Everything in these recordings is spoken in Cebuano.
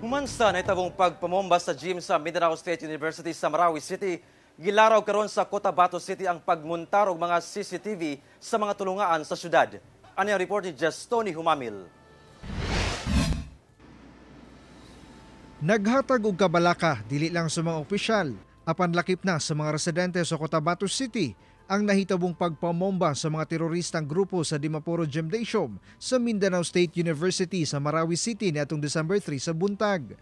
Human sa nahitabong pagpamomba sa gym sa Mindanao State University sa Marawi City, gilaraw karon sa Cotabato City ang pagmuntar og mga CCTV sa mga tulungaan sa syudad. Ani ang report ni Tony Humamil. Naghatag og kabalaka dili lang sa mga opisyal, apan lakip na sa mga residente sa Cotabato City ang nahitabong pagpamomba sa mga teroristang grupo sa Dimaporo Gymnasium sa Mindanao State University sa Marawi City niadtong December 3 sa buntag.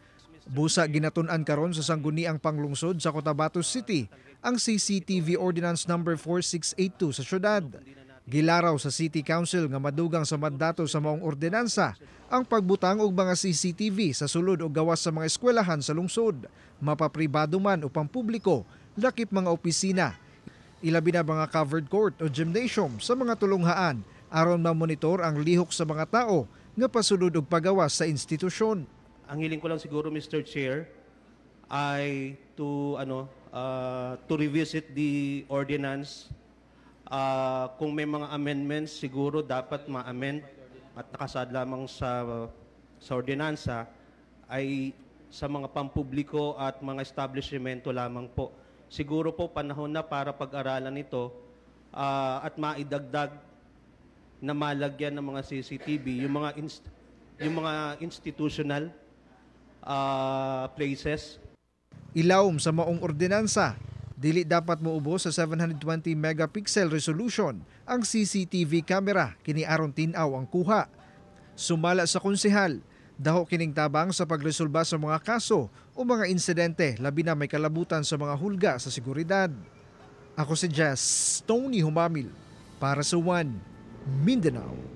Busa ginatun-an karon sa sangguniang panglungsod sa Cotabato City ang CCTV Ordinance Number 4682 sa syudad. Gilaraw sa City Council nga madugang sa mandato sa maong ordinansa ang pagbutang og mga CCTV sa sulod o gawas sa mga eskwelahan sa lungsod, mapapribado man o pampubliko, lakip mga opisina, ilabi na mga covered court o gymnasium sa mga tulunghaan aron mamonitor ang lihok sa mga tao nga pasulod og pagawas sa institusyon. Ang hiling ko lang siguro, Mr. Chair, ay to revisit the ordinance. Kung may mga amendments, siguro dapat ma-amend at nakasaad lamang sa ordinansa ay sa mga pampubliko at mga establishmento lamang po. Siguro po panahon na para pag-aralan ito at maidagdag na malagyan ng mga CCTV yung mga institutional places. Ilawom sa maong ordinansa, dili dapat moubos sa 720 megapixel resolution ang CCTV camera kini aron tin-aw ang kuha. Sumala sa konsehal, daho kining tabang sa pagresolba sa mga kaso o mga insidente labi na may kalabutan sa mga hulga sa seguridad. Ako si Jess Tony Humamil para sa One Mindanao.